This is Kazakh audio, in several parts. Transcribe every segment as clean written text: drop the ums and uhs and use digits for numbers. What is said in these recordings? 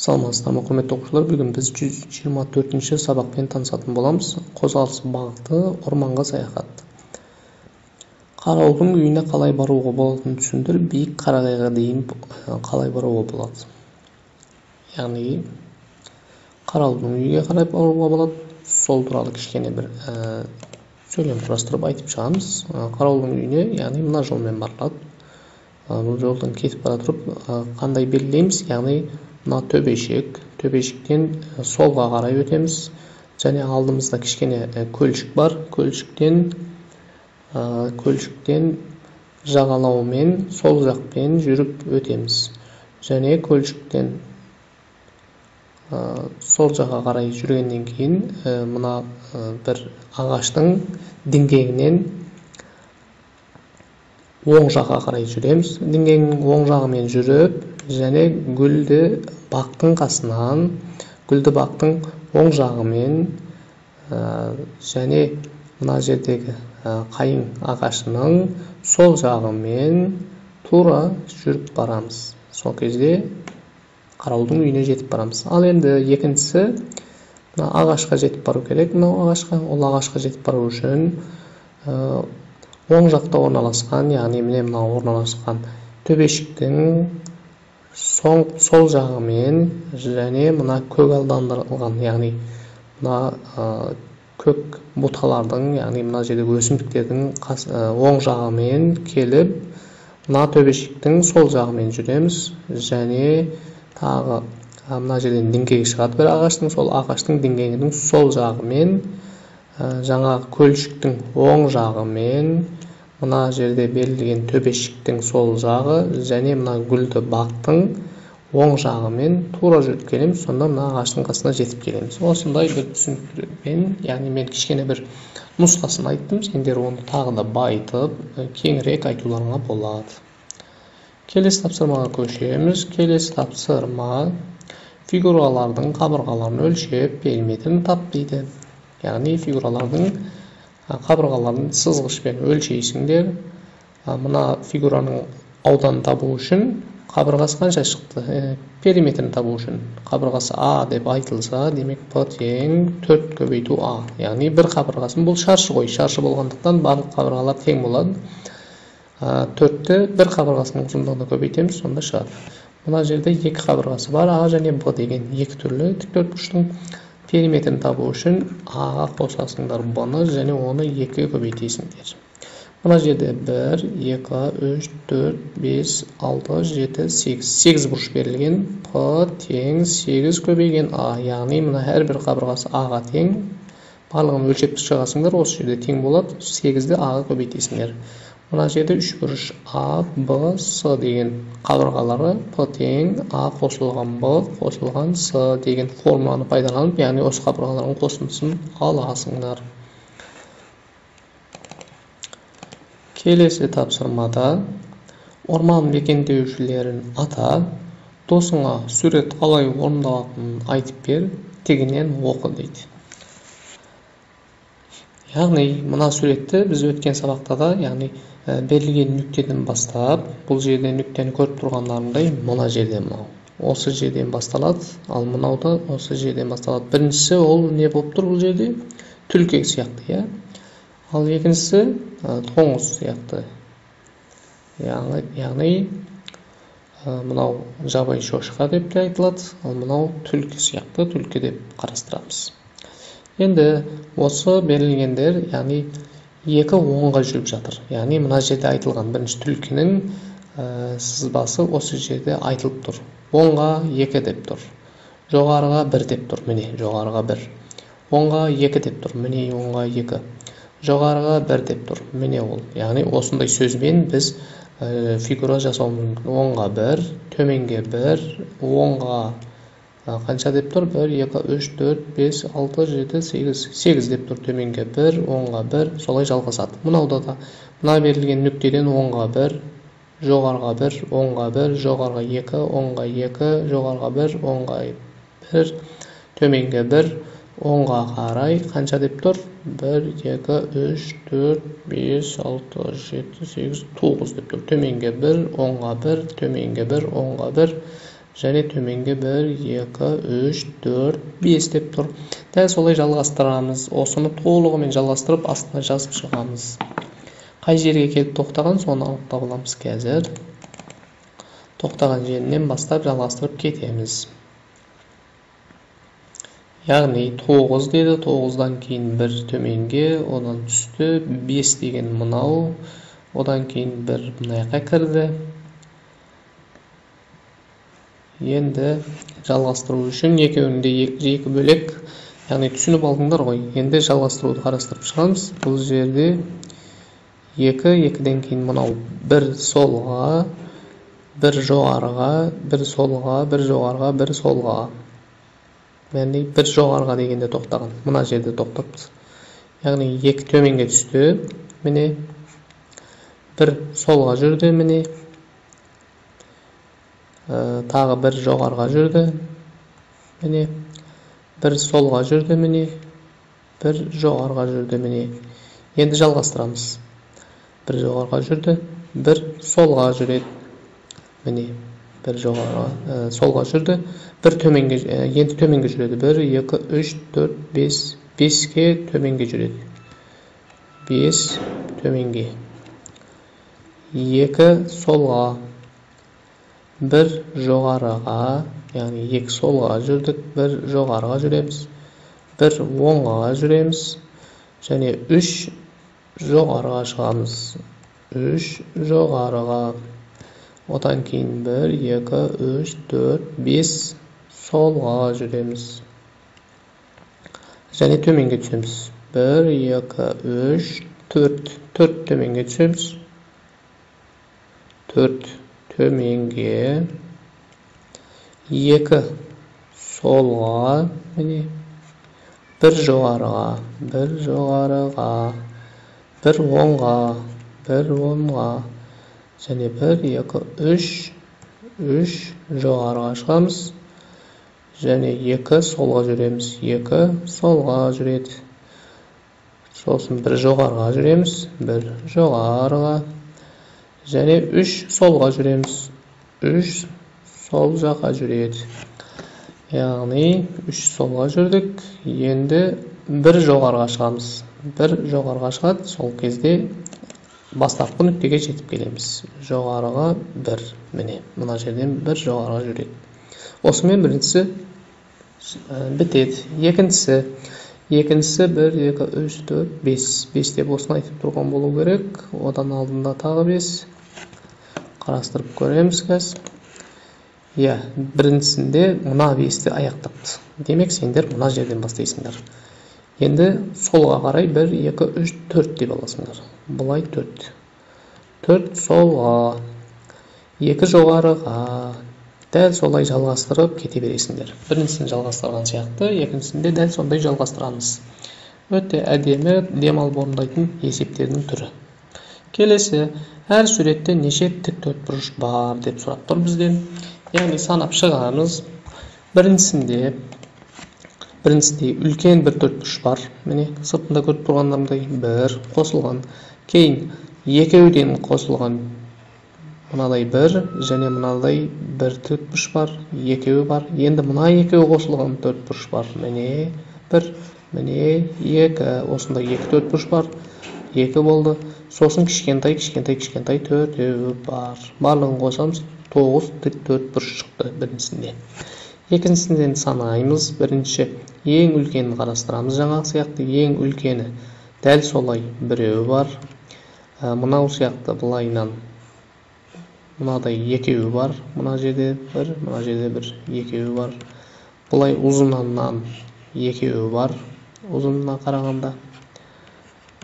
Саламатсыздар ма, құрметті оқушылар! Бүгін біз 124-ші сабақпен танысатын боламыз. Қозғалыс бағыты, орманға саяхат. Қарауылдың үйіне қалай баруға болатынын түсіндір, биік қарағайға дейін қалай баруға болады. Яғни қарауылдың үйге қалай баруға болады, сол туралы кішкене бір сөйлем құрастырып айтып шығамыз. Қарауылдың үйіне, яғни мына жолмен барылады. Бұл жолдан кетіп бара тұрып, қандай белгілейміз, яғни мына төбешік, төбешіктен солға қарай өтеміз. Және алдымызда кішкене көлшік бар. Көлшіктен жағалаумен сол жақпен жүріп өтеміз. Және көлшіктен сол жаққа қарай жүргеннен кейін мына бір ағаштың діңгегінен оң жаққа қарай жүреміз. Діңгегінің оң жағымен жүріп, және гүлді бақтың қасынан, гүлді бақтың оң жағымен, және мына жердегі қайың ағашының сол жағымен тура жүріп барамыз. Сол кезде қарауылдың үйіне жетіп барамыз. Ал енді екіншісі, мына ағашқа жетіп бару керек. Мынау ағашқа, ол ағашқа жетіп бару үшін оң жақта орналасқан, яғни міне мынау орналасқан төбешіктің сол жағымен және мына көгалдандырылған, яғни мына көк бұталардың, яғни мына жердегі өсімдіктердің оң жағымен келіп, мына төбешіктің сол жағымен жүреміз. Және тағы мына жерден діңгегі шығады бір ағаштың, сол ағаштың діңгегінің сол жағымен, жаңағы көлшіктің оң жағымен, мына жерде берілген төбешіктің сол жағы және мына гүлді бақтың оң жағымен тура жүріп келеміз. Сонда мына ағаштың қасына жетіп келеміз. Осындай бір түсінікпен, яғни мен кішкене бір нұсқасын айттым, сендер оны тағы да байытып, кеңірек айтуларыңа болады. Келесі тапсырмаға көшеміз. Келесі тапсырма: фигуралардың қабырғаларын өлшеп, периметрін тап дейді. Яғни фигуралардың қабырғаларын сызғышпен өлшейсіңдер. Мына фигураның ауданын табу үшін қабырғасы қанша шықты? Периметрін табу үшін қабырғасы А деп айтылса, демек П тең 4 көбейту А. Яғни бір қабырғасын, бұл шаршы ғой, шаршы болғандықтан барлық қабырғалар тең болады. 4-ті бір қабырғасының ұзындығына көбейтеміз, сонда шығады. Мына жерде екі қабырғасы бар, А және Б деген екі түрлі тіктөртбұрыштың периметрін табу үшін А-ға қосасыңдар Б-ны және оны 2-ге көбейтесіңдер. Мына жерде 1, 2, 3, 4, 5, 6, 7, 8. 8 бұрыш берілген. П тең 8 көбейген А. Яғни мына әрбір қабырғасы А-ға тең. Барлығын өлшеп шығасыңдар, осы жерде тең болады. 8-ді А-ға көбейтесіңдер. Мына жерде 3 бұрыш А, Б, С деген қабырғалары П тең А қосылған Б қосылған С деген формуланы пайдаланып, яғни осы қабырғалардың қосындысын аласыңдар. Келесі тапсырмада орман мекендеушілерін ата, досыңа сурет қалай орындалатынын айтып бер, тігінен оқы дейді. Яғни мына суретті біз өткен сабақта да, яғни берілген нүктеден бастап, бұл жерде нүктені көріп тұрғандарындай, мына жерде мынау осы жерден басталады, ал мынау да осы жерден басталады. Біріншісі ол не болып тұр бұл жерде? Түлкі сияқты, иә. Ал екіншісі тоңыз сияқты. Яғни мынау жабайы шошқа деп те айтылады, ал мынау түлкі сияқты, түлкі деп қарастырамыз. Енді осы берілгендер, яғни екі оңға жүріп жатыр. Яғни мына жерде айтылған бірінші түлкінің сызбасы осы жерде айтылып тұр. Оңға 2 деп тұр. Жоғарыға 1 деп тұр. Міне, жоғарыға 1. Оңға 2 деп тұр. Міне, оңға 2. Жоғарыға 1 деп тұр. Міне ол. Яғни осындай сөзбен біз фигура жасауымыз мүмкін. Оңға 1, төменге 1, оңға қанша деп тұр? 1, 2, 3, 4, 5, 6, 7, 8. 8 деп тұр. Төменге 1, оңға 1, солай жалғасады. Мынауда да мына берілген нүктеден оңға 1, жоғарыға 1, оңға 1, жоғарыға 2, оңға 2, жоғарыға 1, оңға 1, төменге 1, оңға қарай қанша деп тұр? 1, 2, 3, 4, 5, 6, 7, 8, 9 деп тұр. Төменге 1, оңға 1, төменге 1, оңға 1, Және төменге 1, 2, 3, 4, 5 деп тұр. Дәл солай жалғастырамыз. Осыны толығымен жалғастырып, астына жазып шығамыз. Қай жерге келіп тоқтаған, соны анықтап аламыз қазір. Тоқтаған жерінен бастап жалғастырып кетеміз. Яғни 9 деді, 9-дан кейін 1 төменге, одан түсті, 5 деген мынау, одан кейін 1 мына жаққа кірді. Енді жалғастыру үшін екеуінің де екі бөлек, яғни түсініп алдыңдар ғой. Енді жалғастыруды қарастырып шығамыз. Бұл жерде 2, 2-ден кейін мынау 1 солға, 1 жоғарыға, 1 солға, 1 жоғарыға, 1 солға. Яғни 1 жоғарыға дегенде тоқтаған. Мына жерде тоқтапты. Яғни 2 төменге түсті, міне. 1 солға жүрді, міне. Тағы 1 жоғарыға жүрді, міне. 1 солға жүрді, міне. 1 жоғарыға жүрді, міне. Енді жалғастырамыз. 1 жоғарыға жүрді, 1 солға жүреді, міне. 1 жоғарыға, солға жүрді, 1 төменге, енді төменге жүреді. 1, 2, 3, 4, 5, 5-ке төменге жүреді. 5 төменге. 2 солға, 1 жоғарыға, яғни 2 солға жүрдік, 1 жоғарыға жүреміз, 1 оңға жүреміз, және 3 жоғарыға шығамыз. 3 жоғарыға. Одан кейін 1, 2, 3, 4, 5 солға жүреміз. Және төменге түсеміз. 1, 2, 3, 4, 4 төменге түсеміз. 4 төменге, 2 солға, міне, 1 жоғарыға, 1 жоғарыға, 1 оңға, 1 оңға, және 1, 2, 3, 3 жоғарыға шығамыз, және 2 солға жүреміз, 2 солға жүреді. Сосын 1 жоғарыға жүреміз, 1 жоғарыға, және 3 солға жүреміз, 3 сол жаққа жүреді. Яғни 3 солға жүрдік, енді 1 жоғарыға шығамыз. 1 жоғарыға шығады, сол кезде бастапқы нүктеге жетіп келеміз. Жоғарыға 1, міне, мына жерден 1 жоғарыға жүреді. Осымен біріншісі бітеді. Екіншісі 1, 2, 3, 4, 5. 5 деп осыны айтып тұрған болу керек. Одан алдында тағы 5. Қарастырып көреміз қазір. Иә, біріншісінде мына 5-ті аяқтапты. Демек, сендер мына жерден бастайсыңдар. Енді солға қарай 1, 2, 3, 4 деп аласыңдар. Былай 4. 4 солға, 2 жоғарыға. Дәл солай жалғастырып кете бересіңдер. Біріншісін жалғастырған сияқты, екіншісінде дәл сондай жалғастырамыз. Өте әдемі демалып орындайтын есептердің түрі. Келесі, әр суретте неше тік төртбұрыш бар деп сұрап тұр бізден. Яғни санап шығамыз. Біріншісінде үлкен бір төртбұрыш бар. Міне, сыртында көріп тұрғандарыңдай 1 қосылған. Кейін екеуден қосылған мынадай 1 және мынадай 1 төртбұрыш бар, екеуі бар. Енді мына екеуі қосылған төртбұрыш бар. Міне 1, міне 2, осындай 2 төртбұрыш бар. 2 болды. Сосын кішкентай, кішкентай, кішкентай төртеуі бар. Барлығын қосамыз, 9 тік төртбұрыш шықты біріншісінде. Екіншісінен санаймыз. Бірінші ең үлкенін қарастырамыз, жаңағы сияқты ең үлкені дәл солай біреуі бар. Мынау сияқты былайынан мынадай екеуі бар, мына жерде бір, мына жерде бір, екеуі бар. Былай ұзынынан екеуі бар, ұзынына қарағанда.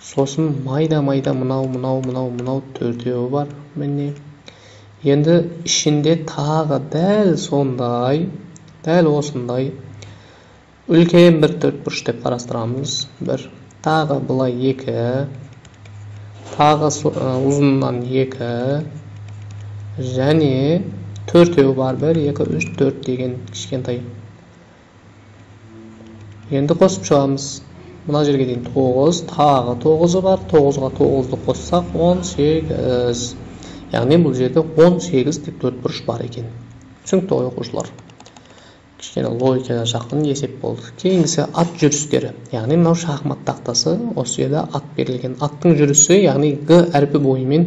Сосын майда-майда мынау, мынау, мынау, мынау төртеуі бар, міне. Енді ішінде тағы дәл сондай, дәл осындай үлкен бір төртбұрыш деп қарастырамыз. Бір, тағы былай екі, тағы ұзынынан екі, және төртеуі бар. 1, 2, 3, 4 деген кішкентай. Енді қосып шығамыз. Мына жерге дейін 9, тағы 9-ы бар. 9-ға 9-ды қоссақ 18. Яғни бұл жерде 18 тік төртбұрыш бар екен. Түсінікті ғой, оқушылар? Кішкене логикаға жақын есеп болды. Кейінгісі ат жүрістері. Яғни мынау шахмат тақтасы, осы жерде ат берілген. Аттың жүрісі, яғни Г әрпі бойымен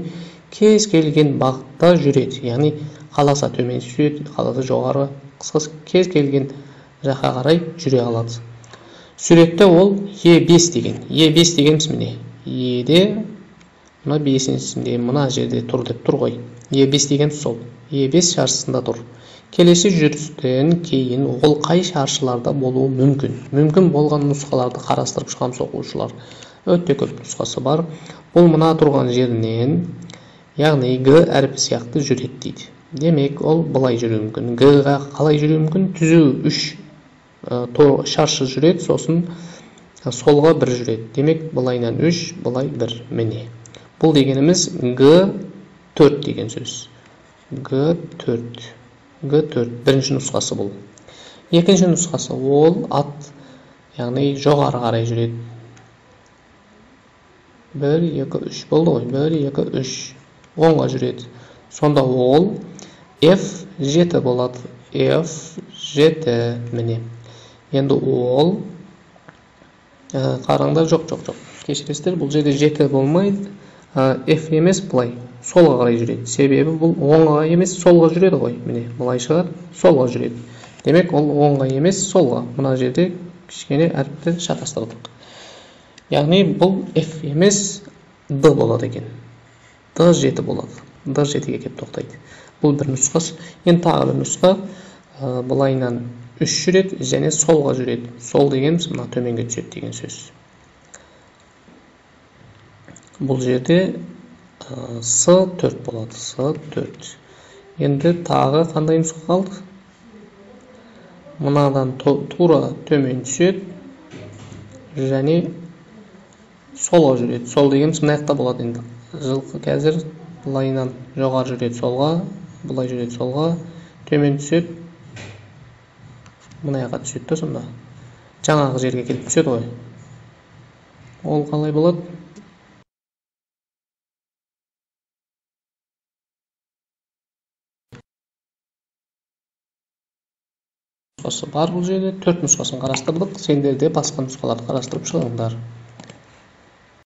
кез келген бағытта жүреді. Яғни қаласа төмен түседі, қаласа жоғары, қысқасы кез келген жаққа қарай жүре алады. Суретте ол Е5 деген. Е5 дегеніміз міне. Еде мына бесіншісінде мына жерде тұр деп тұр ғой. Е5 дегеніміз сол. Е5 шаршысында тұр. Келесі жүрістен кейін ол қай шаршыларда болуы мүмкін? Мүмкін болған нұсқаларды қарастырып шығамыз, оқушылар. Өте көп нұсқасы бар. Бұл мына тұрған жерінен, яғни Г әрпі сияқты жүреді дейді. Демек, ол былай жүруі мүмкін. Г-ға қалай жүруі мүмкін? Түзу 3 шаршы жүреді, сосын солға 1 жүреді. Демек, былайынан 3, былай 1. Міне. Бұл дегеніміз Г4 деген сөз. Г4. Г4 бірінші нұсқасы бұл. Екінші нұсқасы ол ат, яғни жоғары қарай жүреді. 1, 2, 3 болды ғой. 1, 2, 3 оңға жүреді. Сонда ол F7 болады. F7 міне. Енді ол қараңдар, жоқ. Кешіресіздер, бұл жерде 7 болмайды. F емес, былай солға қарай жүреді. Себебі бұл оңға емес, солға жүреді ғой. Міне, былай шығады, солға жүреді. Демек, ол оңға емес, солға. Мына жерде кішкене әріпті шатастырдық. Яғни бұл F емес, D болады екен. D7 болады. D7-ге келіп тоқтайды. Бұл бір нұсқасы. Енді тағы бір нұсқа, былайынан 3 жүреді және солға жүреді. Сол дегеніміз мына төменге түседі деген сөз. Бұл жерде С4 болады. С4. Енді тағы қандай нұсқа қалды? Мынадан тура төмен түседі және солға жүреді. Сол дегеніміз мына жақта болады енді. Жылқы қазір былайынан жоғары жүреді солға, былай жүреді солға, төмен түседі, мына жаққа түседі де сонда. Жаңағы жерге келіп түседі ғой. Ол қалай болады? Нұсқасы бар бұл жерде. 4 нұсқасын қарастырдық. Сендер де басқа нұсқаларды қарастырып шығыңдар.